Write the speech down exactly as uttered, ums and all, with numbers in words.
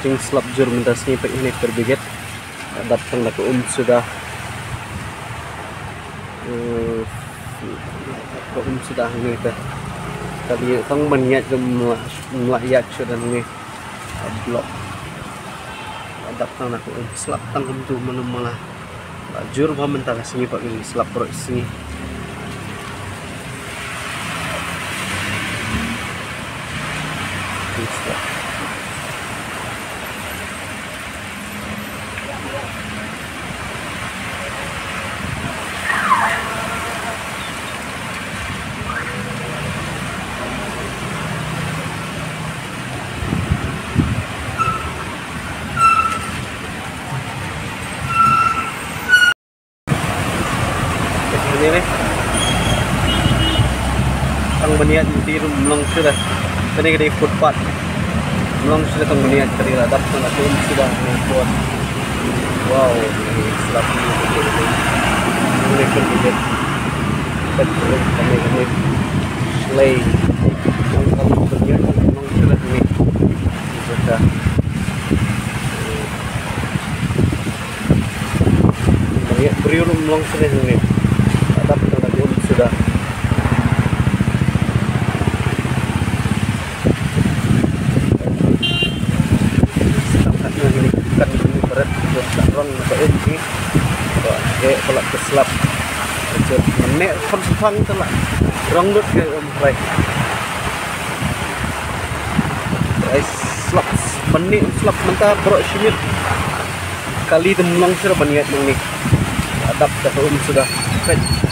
Jingslap jur mynta sngi peit hangne fire brigade. Dap tang da ka um suda. Eh, ka um suda hangne te. Ka dei tang ban ïaid ka um la, um la ïaid shuh da hangne. Block. Dap tang da ka um, slap tang kumtu mano mala. Ba jur bha mynta ka sngi, ba ka slap baroh sngi. Kane ne. Tang ban ïaid lynti ruh ym long shuh da. Kane ka dei footpath. Ym long shuh da tang ban ïaid, ka dei la dap tang da ka um suda kane ka foot. Wow, slap ni ka dei. Kane ka dei. Kane ka dei. Shlei. Tang ban ïaid ym long shuh da kane. Ka dei. Ïa briew ruh ym long shuh hangne. Dap tang da ka um suda. Stang kat na hangne, kan hangne barit, ka rong na ka um ki. Ba, eh, ba la ka slap. Ka jot, mynne kham shipang te la rong lut ka um hynrei. Ai, slap, mynne slap mynta baroh shi miet. Kali te ym long shuh ban ïaid nangne. Dap da ka um suda. Peit.